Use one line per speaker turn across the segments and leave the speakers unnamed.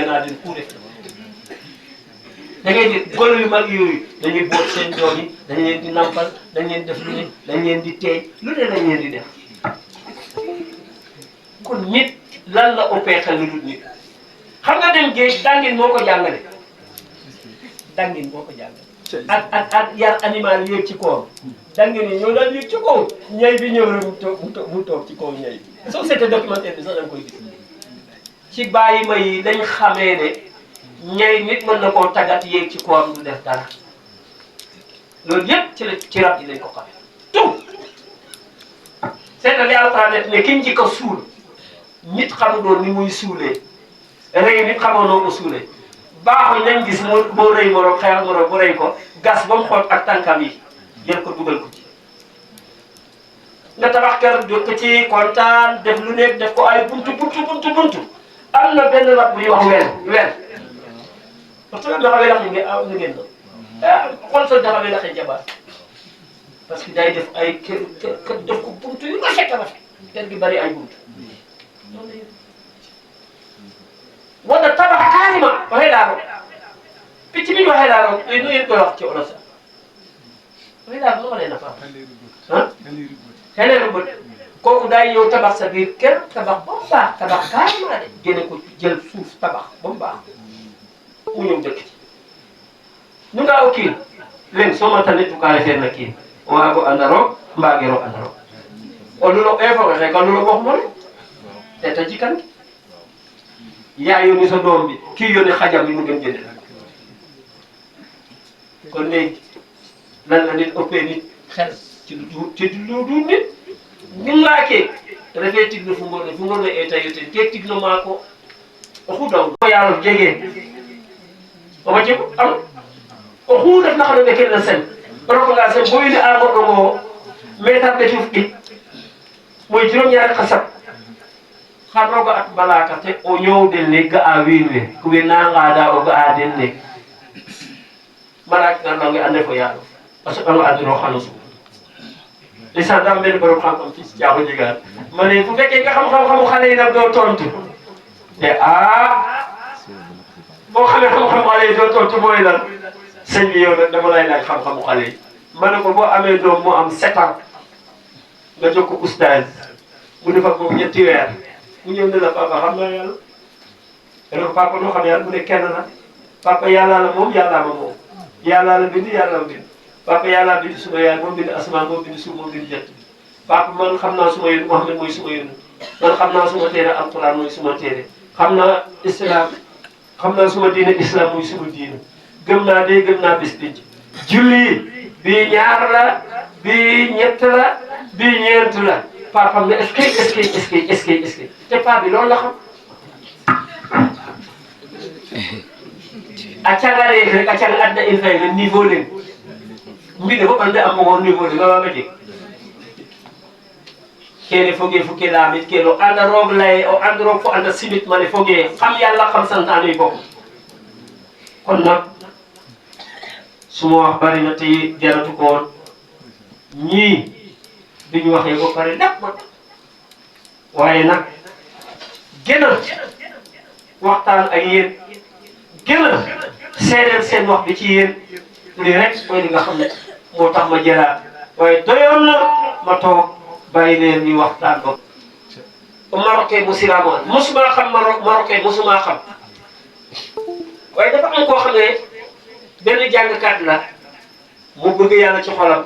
naa den ku def da ngay di golo yu mag yooyu dañuy boot seen doom yi dañ leen di nampal dañ leen def lu ne dañ leen di teey lu ne lañ leen di def kon nit lan la ëppee xel lu dul nit xam nga dem géej dangin moo ko jàngale dangin moo ko jàngale ak yar animal yéeg ci kawam dangin yi ñoo daan yéeg ci kaw ñay bi ñëw rek mu toog ci kaw ñay bi société documentaire bi sax da nga koy gis ci bàyyi ma yi dañ xamee ne ñay nit mën na koo tàggat yéeg ci kawam du def dara loolu yëpp ci rab yi lañ ko xamee tout c'est que li Alxuraan def ne kiñ ci ko suul nit xamu doon ni muy suulee rëy nit xamoon noo ko suulee baaxul nañ gis moo rëy moroom xeex moroom bu rëy ko gas ba mu xool ak tànkam yi jël ko dugal ko ci nga tabax kër dëkk ci kontaan def lu nekk def ko ay buntu am na benn rab bu ñuy wax wel parce que dafa welax ni nga ngeen na xool sa dafa welaxee jabar parce que day def ay kër def ko buntu yu rafet kër gi bari ay buntu wala tabax carrément waxee daaro picc bi ñu waxee daaro nu ngeen koy wax ci olof sax waxee daaro nu ma leen a fa ah xeleeru bët kooku daay ñëw tabax sa biir kër tabax ba mu baax tabax carrément de génne ko jël suuf tabax ba mu baax mu ñëw dëkk ci nu ngaa o kiin len somata nettukaale feer na kiin o waago andaro mbaagero andaro o lulo info xe ka lulo wax mo le te ta jikan yaa yónni sa doom bi kii yónni xajam yi mu dem jënd kon léegi lan la nit ëppee nit xel ci lu du nit ñun laa kee refee tig na fu ngor e tayo ten ke tig no maako oxu daw o yaalof jegee oma jeg am oxu ref na xano ɓekel na sen o rokonga sen bo wiine a goɗongo metar ɓetuf ɗik moy juróom-ñaari xasab xar roga at balaka te o ñoowdel ne ga'a wiin we ko we na ngaada o ga'a den ne malak ngarnonge ande fo yaalof a soɓango andiro xano suuf ndeysaan daa mel ni borom xam-xam fii si jaaxu jigaan ma ne bu fekkee nga xam-xamu xale yi nag doo tontu te boo xamee xam-xamu xale yi doo tontu mooy lan sëñ bi yow nag dama lay laaj xam-xamu xale yi ma ne ko boo amee doom moo am 7 ans nga jox ko oustaz mu def ak moom 3 weer mu ñëw ne la papa xam naa yàlla te ne ko papa noo xam yàlla mu ne kenn la papa yàllaa la moom yàllaa ma moom yàllaa la bind yàllaa ma bind papa yàllaa bind suma yaay moom bind asamaan moom bind suuf moom bind jant bi papa man xam naa suma yónni Muhammad mooy suma yónni man xam naa suma téere alquran mooy suma téere xam naa islam xam naa suma diine islam mooy suma diine gëm naa dee gëm naa bis bi julli bii 2 la bii 3 la bii 4 la papa am na est-ce que te paa bi loolu la xam a cagareeg rek a caga adna in fay niveau leen mbine fof ande am mogon niveau le waga jeg kene foge fo ke lamit kene o anda roog leye o and roog fo anda simit mane foge xam yàlla xam santaane bopp kon nag suma wax bari na te jaratu ko woon ñii biñu waxee ba pare daf ma waaye nag gën a waxtaan ak yéen gën a seedeel seen wax bi ci yéen li rek mooy li nga xam ne moo tax ma jëlaat waaye doyoon na ma toog bàyyi leen ñu waxtaan ba. Marocain musiramoon mosuma xam Marocain mosuma xam waaye dafa am koo xam ne benn jàngkat la mu bëgg yàlla ci xolam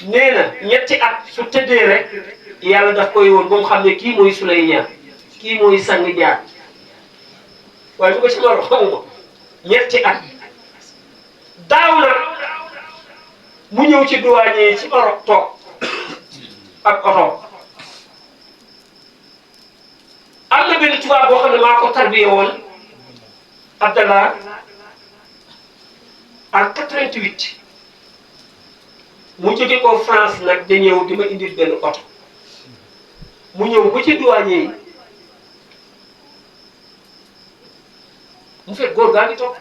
nee na 3 at su tëddee rek yàlla daf koy woon ba mu xam ne kii mooy Souleymane kii mooy Sangue waaye bu ko ci Maroc xamuma 3 at. daaw na mu ñëw ci douanier yi ci Maroc toog ak oto am na benn tubaab boo xam ne maa ko tarbiye woon Abdallah en 88 mu jóge ko France nag da ñëw di ma indil benn oto mu ñëw ba ci douanier yi mu fekk góor gaa ngi toog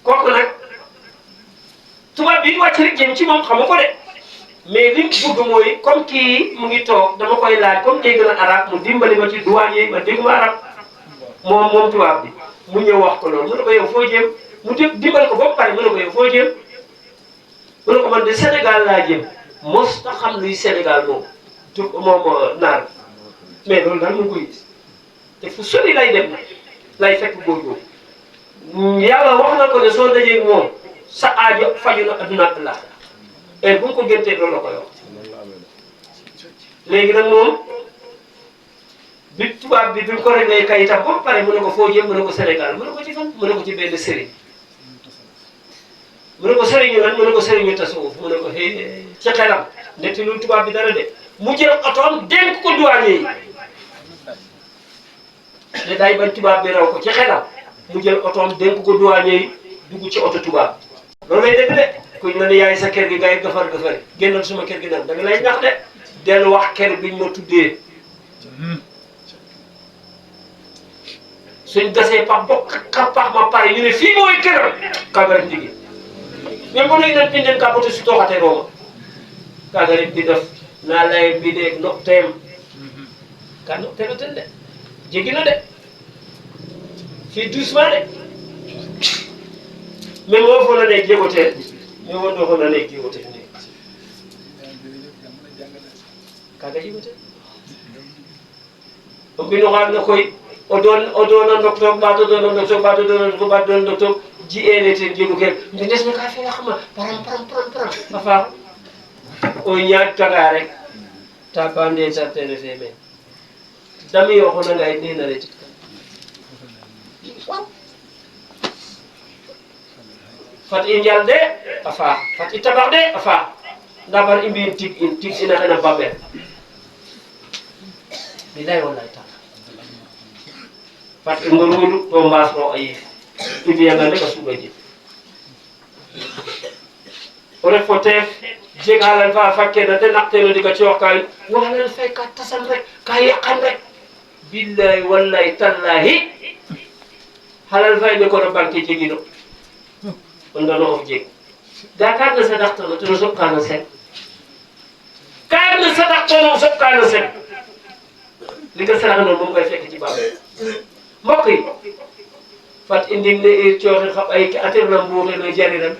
kooku nag tubaab bi wàcc rek jëm ci moom xamu ko de mais li mu bëgg mooy comme kii mu ngi toog dama koy laaj comme dégg na arab mu dimbali ma ci douanier ma dégg ma arab moom tubaab bi mu ñëw wax ko loolu mu ne ko yow foo jëm mu dimbali ko ba pare mu ne ko yow foo jëm mu ne ko man de Sénégal laa jëm mos ta xam luy Sénégal moom naar mais loolu daal mu ngi koy gis te fu sori lay dem lay fekk góorgóorlu yàlla wax na ko ne soo dajee moom sa aajo faju na adduna ak laaxira et bu ñu ko gëntee loolu la koy wax léegi nag moom bi tubaab bi ko réglé kayitam ba pare mu ne ko foo jëm mu ne ko Sénégal mu ne ko ci fan mu ne ko ci benn sëriñ mu ne ko sëriñu lan mu ne ko sëriñu tasawuf mu ne ko ci xelam netti lu tubaab bi dara de mu jël otoom dénk ko douanier yi ne day bañ tubaab bi raw ko ci xelam mu jël otoom dénk ko douanier yi dugg ci oto tubaab loolu lay dégg de kuñ ne yaay sa kër gi ngay gafar génnal suma kër gi nag da nga lay ñax de dellu wax kër biñ ma tuddee suñ gasee pax pax ma pare ñu ne fii mooy këram kagaret jigi mais bu nan pinden ka boto si toxate rooma kagaret bi def naa lay bi de no teem ka no teema ten de jegi na de fii doucement de mais moo fo na ne jegotee mais wo fo na ne jegotee ne kaga jegotee o mbino xaar na koy o doona docteur ɓaato doona docteur ɓaato doona docteur ji'eene ten jegu ken nde ndesna ka fiya xama param a faax o ñaaƴtanga rek ta ba ndeetar tene fe meen dami o xonanga yit nena retit kan fat i njal de a faax fat i tabax de a faax nda far i mbi'in tig ina xena bamel bilay walay tax fat i ngorngolu to mbaasno a yiif i mbi'angan rek a suga jeg o ref fo teef jeg xalal fa fakkena te naqteno ndiga cooxka wo xalal fay ka tasan rek ka yaqan rek billahi wallahi tallahi xalal fay ne kono banque jegino o ndano of jeg ga kaag na sadaxtono ten o soɓkano sen kaag na sadaxtono o soɓkano sen li nga saraxanoon moom ngay fekk ci baax mbokk yi fat i ndimle i cooxin xa ɓay ke aterna mbuuxeno jariran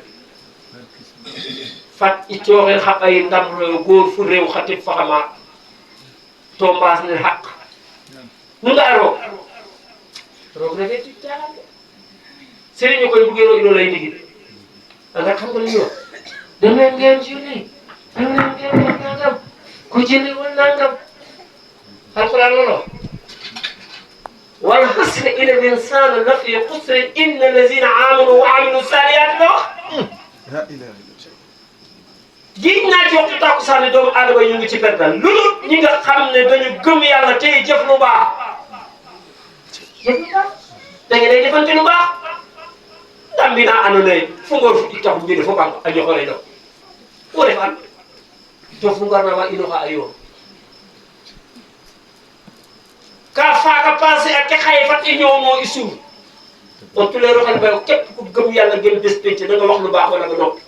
fat i cooxin xa ɓay ndamroyo góor fu réew xa tib faxama to mbaas ne xaq nu nga roog refe tig caaxaan de sëriñ koy bugeeno ino lay ndigil anda xam nga lu ñu wax dem leen ngeen julli dem leen ngeen def nangam ku julli wal nangam alquran loolu wal hasri ina l insana la fi xusrin inna allazina amanu wa amilu salihat la wax giñ naa ci waxtu tàkkusaani doomu aadama ñu ngi ci perdal loolu ñi nga xam ne dañu gëm yàlla tey jëf lu baax jëf lu baax da ngeen ay defante lu baax ndambina andoona yee fu ngor fu taxu mbine fo bang a ñoxore no wo ref an to fu ngarna wa inoxa a yoon ka faaga passé ak ke xaye fat i ñoomo i suur on tuleero xel bayo képp ku gëm yàlla gën bés pénc da nga wax lu baax wala nga noppi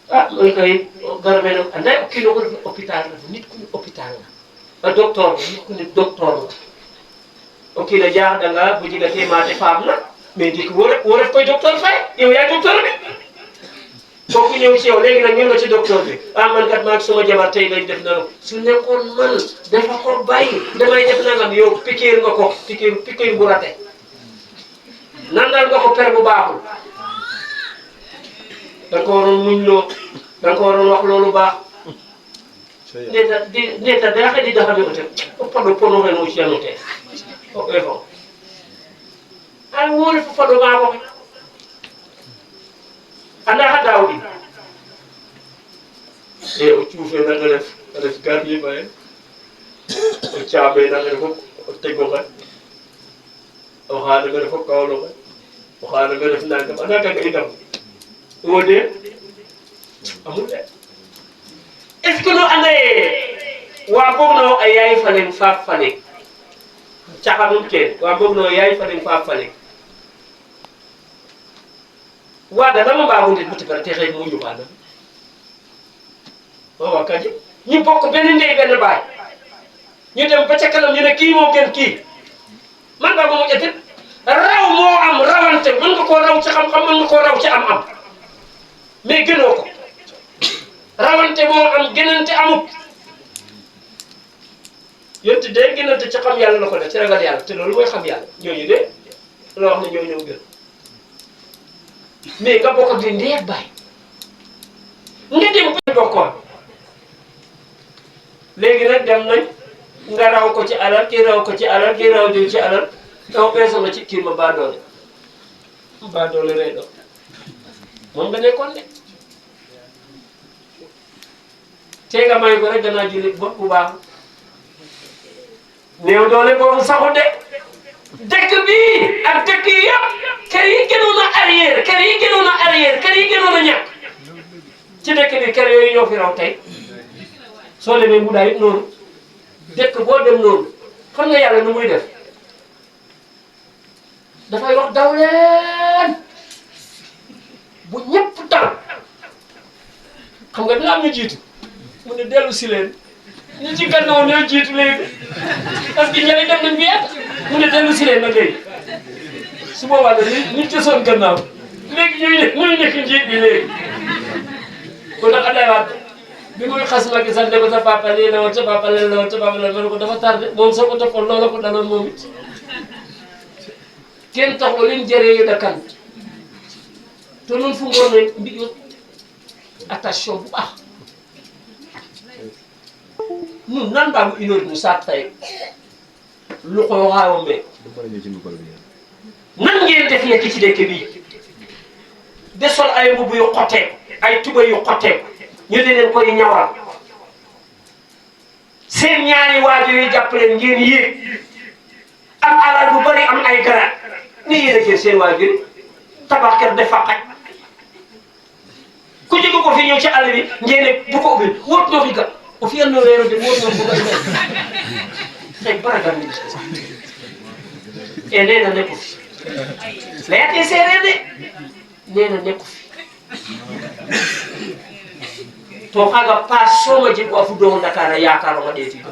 man kay garame no anday o kiino ko ref hôpital la nit ku ne hôpital la a docteur la nit ku ne docteur la o kiina jaaxdanga bu jegatee maate faam na mais ndik wo ref koy docteur fay yow yaay docteur bi kooku ñëw ci yow léegi nag ñëw nga ci docteur bi man kat maag suma jabar tey lañ def na su nekkoon man dafa ko bàyyi damay def nangam yow piqûre nga ko piqûre bu rate nandal nga ko per bu baaxul da nga ko waroon muñ loo da nga ko waroon wax loolu baax ndeta da xedi da xame o ten o pado pono xen o ciyano te o efo ay wole fo fado maako xe anda xa daaw ɗin e o cuufe nanga ref garni faye o caame nanga ref o tego xe o xaananga ref o kawlo xe o xaananga ref nangam anda kaga i ndam wo de amul de est ce que no anda ye wa bogno a yaay faleng faaf faleng caxanum ken wa bogno yaay faleng faaf faleng waga dama mbaago ndet muti barate xey mo yubana o wakaji ñu bokk benn ndey benn baay ñu dem ba ca kanam ñu ne kii moo gën kii man baago mo etit raw moo am rawante mën nga koo raw ci xam-xam mën nga koo raw ci am-am mais gënoo ko rawante moo am gënante amut yonte de gënante ci xam yàlla la ko def ci ragal yàlla te loolu mooy xam yàlla ñooñu de la wax ne ñoo ñëw gën mais nga bokk ak di ndey baay nga dem ba bokkoon léegi nag dem nañ nga raw ko ci alal kii raw ko ci alal kii raw diw ci alal taw peese ma ci kii ma baadoole rey doon moom nga nekkoon de tey nga may ko rek danaa julli bopp bu baax néew doole boobu saxul de dëkk bii ak dëkk yi yëpp kër yi gënoon a arrière kër yi gënoon a arrière kër yi gënoon a ñàkk ci dëkk bi kër yooyu ñoo fi raw tey soo demee mu daay it noonu dëkk boo dem noonu xam nga yàlla nu muy def dafay wax daw leen bu ñëpp dal xam nga dina am ñu jiitu mu ne dellu si leen ñu ci gannaaw ñoo jiitu léegi parce que ñeneen dem nañ bi yàgg mu ne dellu si leen nag léegi su boobaa nag ñu cësoon gannaaw léegi ñuy nekk njiit bi léegi kon nag Abdoulaye Wade bi muy xas Macky Sall ne ko sa papa lii la woon sa papa lii la woon sa papa la ma ne ko dafa tardé moom soo ko toppoon loola ko daloon moom it kenn taxul leen jëree yu dakkan te noonu fu mu war a mbi attention bu baax ñun nan baa mu inóor mu saat tey lu ko waaw mbee nan ngeen def nekk ci dëkk bii de sol ay mbubb yu xotteeku ay tuba yu xotteeku ñu ne leen koy ñawal seen ñaari waajur yi jàpp leen ngeen yéeg am alal bu bari am ay garab ni yéen a jël seen waajur yi tabax kër def fa xaj ku jóge ko fi ñëw ci àll bi ngeen ne bu ko ubbi wóot ñoo fi ga o fi yenn weeru de wóot ñoo bu koy mel tey baragal ni e nee na nekku fi layatee séeréer de nee na nekku fi to kaga pas soma je ko fu do Dakar yaakaar ma deeti ko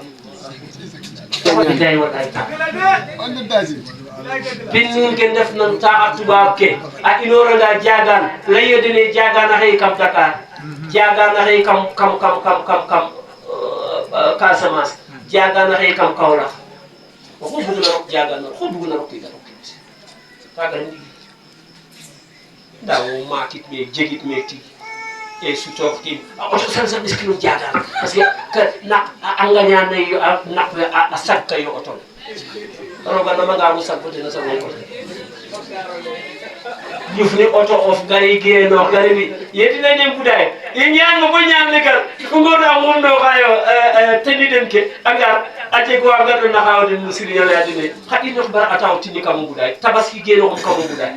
ko day wallahi ta on daji pinnin ken def nan ta tubaab ke a inora da jagan layodene jagan hay kam Dakar jagan hay kam Casamance jagan hay kam Kaolack ko bëgg na rok jagan ko bëgg na rok ki dara kaga ni daw ma kit me jegit me ti e su toxti oto sansa miskino jagan parce que nak anganya na yo nak a sakka yo oto roga na maga mu sakko na sa ko ñu fini oto of gari ge no gari bi yedi na dem buday e ñaan mo ñaan legal ko ngoda mo do kayo teni den ke agar ate ko agar na hawde musiri yo la dine hadi no bar ataw tini kam buday tabaski ge no kam buday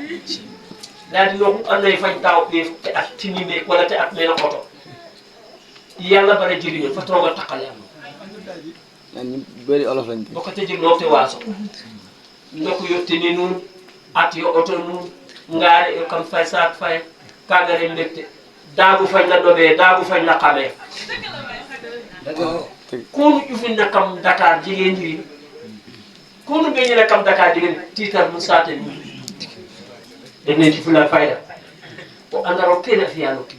daal di wax anday fañ taw bi te at tini me wala te at me na oto yàlla bare jëriñu fa toog a taqal yàlla
ñu bëri olof lañ
boo ko tëjee noo te waaso ndoko yotte ni nun at yo oto nun ngaari yo kam fay saak fay kagare mbégte daagu fañ la dobee daagu fañ la xamee kunu ƴufin na kam Dakar jigéen njiri kunu beñi na kam Dakar jigéen tiitar mu saate ni enen ti fula fayda o andaro kena fiyano ki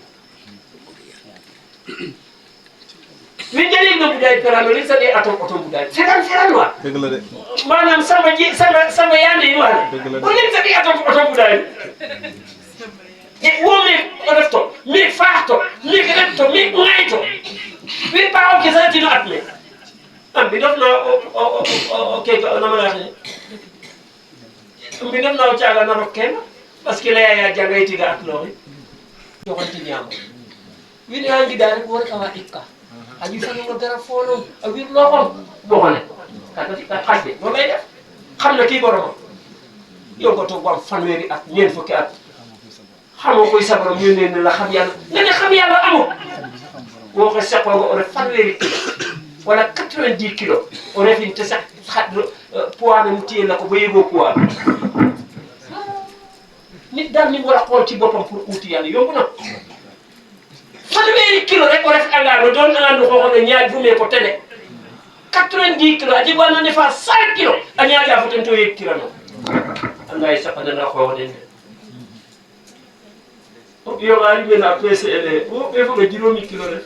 min jali no buday perano li sade atom otom buday feran wa
dëgg la de
manam sama yande yi wala ko li sade atom otom buday e wome o defto mi faato mi retto mi ngayto wi paaw ki sati no atme am bi dofna o ke ko na mala xé bi dofna o ciaga na rokken parce que laya jangay tiga at loxi joxanti ñaamo wi ne angi daal ko war ka ikka aji fa no dara fono a wir loxom doxale ka ci ka xajbe do lay def xam na kii borom yow ko to wam fanweeri at ñeent fukki at xamoo koy sa borom yónnee ne la xam yàlla nga ne xam yàlla amul boo ko seqoo nga on a fanweeri kilo wala 90 kilos on a fi te sax xat poids na mu téye la ko ba yëgoo poids nit nit daal ni mu war a xool ci boppam pour uuti yàlla yomb na fanweeri kilo rek o ref anga no doon anga no xooxo ne ñaaj fu mee ko tene 90 kilos a jeg wa na fa 5 kilos a ñaaƴa fo ten to yeg kirano anda ye saqanana xoox den o ɓiyoxa rimena PCL o ɓe foga juróomi kilo rek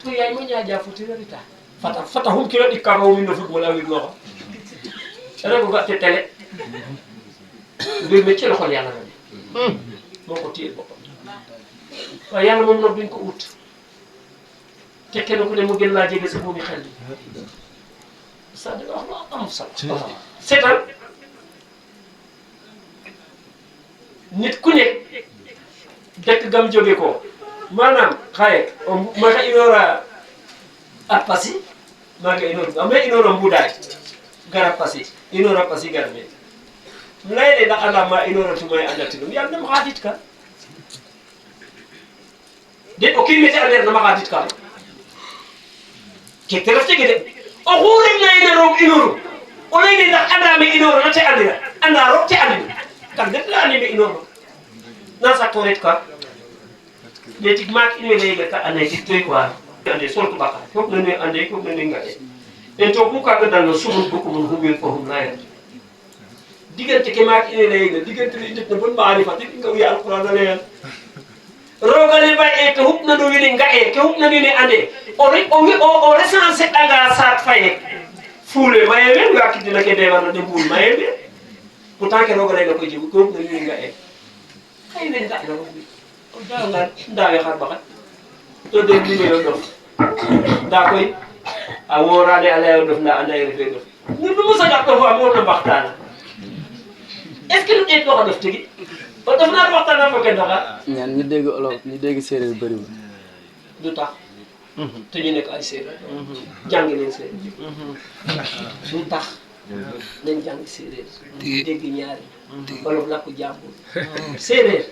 to yaay mo ñaaƴa fo ten a reta fata xum kilo ɗik kaga womin no fudmala wirnoxa rego ga te tele mbir me ci loxol yàlla la moo ko téye boppam waaye yàlla moom nag duñ ko ut te kenn ku ne mu gën laa jege sa buumi xel bi ça da wax lu am solo seetal nit ku ne dëkk gam jóge ko maanaam xaye maga inora a pasi maga inor ame inora mbudaay gara pasi inora pasi gara me layde ndax andama inora tumay andatinum yàlla dama xaatit ka de o kiimete ander nama xaatit ka ke te ref tege de o xu rek layna roog inoru o layne ndax andame inoro na te andira anda roog te andin kam det la andime inoro na sakto ret ka de tig maak in we leyga ka ande tig toy quoi ande soltu baka fop nane ande fop nane ngade en to ku kaga dal no sumun bukumun humil fo hum laya diggante ke maak in we leyga diggante li ndet na bon maarifa tig nga wi alquran a leyan rogale bay e ke hupna no wini nga'e ke hupna wini ande o recensé anga saat faye fuule maye men wakkidina ke dewarno de mbuul maye men pourtant ke rogale ga koy jegu ke hupna wini nga'e xëy na nga'e no o danga ndawe xar baxat to de limeyo dof nda koy a worane a leyo dof nda anda ye refe dof ñun nu mosaga dof a moorna mbaxtana est ce que nu ɗeet loxa dof tigi o dof na waxtaan fo kenn daxa
ñaan ñu dégg olof ñu dégg séeréer bëriwul
du tax te ñu nekk ay séeréer jàngi leen séeréer du tax nañ jàng séeréer dégg ñaari olof làkku jàmbur séeréer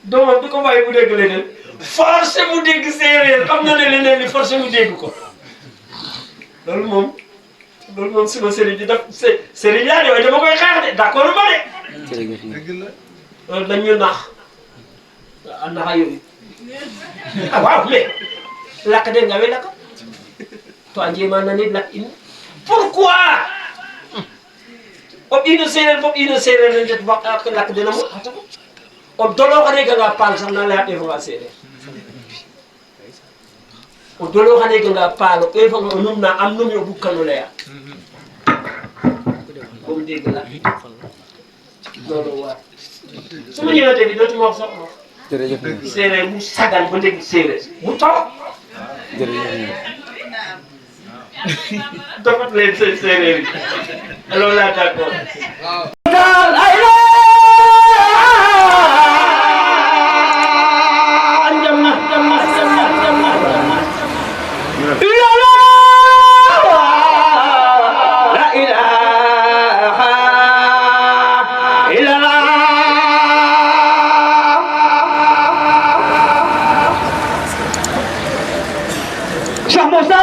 doomam du ko bàyyi bu dégg leneen forcé mu dégg séeréer xam na ne leneen li forcé mu dégg ko loolu moom suma sëriñ di def sëriñ laa de waaye dama koy xeex de d'accord ma de loolu dañ ñu nax a naxa yooyu ah waaw mais lakk de nga we lakka to a njema nanit lak in pourquoi o ɓiino séeréer fo ɓiino séeréer ne ndet lakk dena mo xatako o doloxane ganga paal sax na leya ɓeefanga séeréer o doloxane ganga paal o ɓeefanga o num na am numi o bukkano leya comme dégg la loolu waar su ma ñëwee bi dootuma wax sax wax
jërëjëf
séeréer mu sagan ba dégg séeréer mu taw
jërëjëf
dafat leen seen séeréer yi loolu laa d'accord
Cheikh Moussa